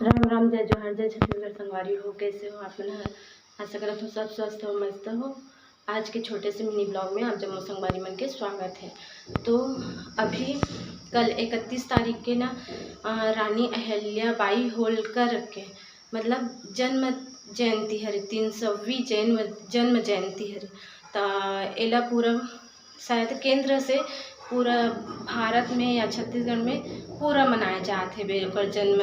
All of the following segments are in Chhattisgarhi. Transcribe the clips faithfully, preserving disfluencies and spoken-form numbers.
राम राम, जय जोहार, जय छत्तीसगढ़ संगवारी हो। कैसे हो आप मन ह? आशा करत हो सब स्वस्थ हो, मस्त हो। आज के छोटे से मिनी ब्लॉग में आप जम्मो संगवारी मन के स्वागत है। तो अभी कल इकतीस तारीख के ना, अ, रानी अहिल्या बाई होलकर के मतलब जन्म जयंती हरे, तीन सौवीं जन्म, जन्म जयंती हरे। त एला पूरा शायद केंद्र से पूरा भारत में या छत्तीसगढ़ में पूरा मनाए जात हे बे ओकर जन्म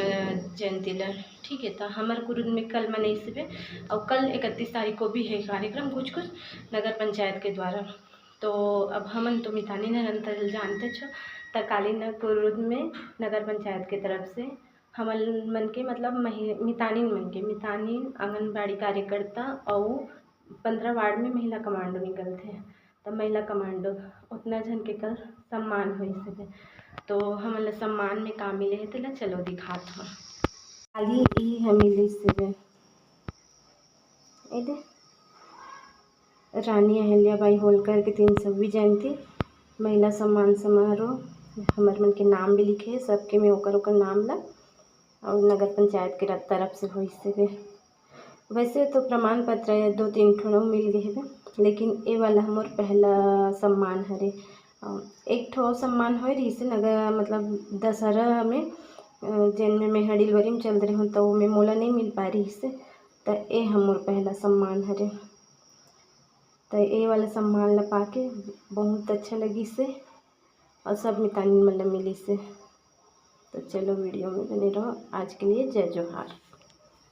जयंती ला। ठीक है, त हमर कुरुद में कल मनइस बे, और कल इकतीस तारीख को भी है कार्यक्रम कुछ कुछ नगर पंचायत के द्वारा। तो अब हमन तो मितानिन हरन त जानते छ, त काली न कुरुद में नगर पंचायत के तरफ से हमन मन के मतलब महि-, मितानिन मन के, मितानिन, आंगनबाड़ी कार्यकर्ता अउ पंद्रह वार्ड में महिला कमांडो निकलथे। त महिला कमांडो उतना झन के कल सम्मान होइस हे। तो हमन ल सम्मान में का मिले हे तेला चलो दिखात हव। खाली ई ह मिलिस हे। ए दे, रानी अहिल्याबाई होलकर के तीन सौवीं जयंती महिला सम्मान समारोह, हमर मन के नाम भी लिखे हे सबके में, ओकर ओकर नाम ला, और नगर पंचायत के र-, तरफ से होइस हे। वैसे तो प्रमाण पत्र दो तीन ठो मिल गए हे, लेकिन ए वाला हमर पहला सम्मान हरे। अ, एक ठो सम्मान होए रहिस हे नगर, मतलब दशहरा में, अ, जेन में मैं ह delivery में चल रहे हूँ, तो ओमे मोला नहीं मिल पाए रहिस हे। त ए ह मोर पहला सम्मान हरे। त ए वाला सम्मान ला पाके बहुत अच्छा लगिस हे और सब मितानिन मन ला मिलिस हे। तो चलो, वीडियो में बने रहो। आज के लिए जय जोहार।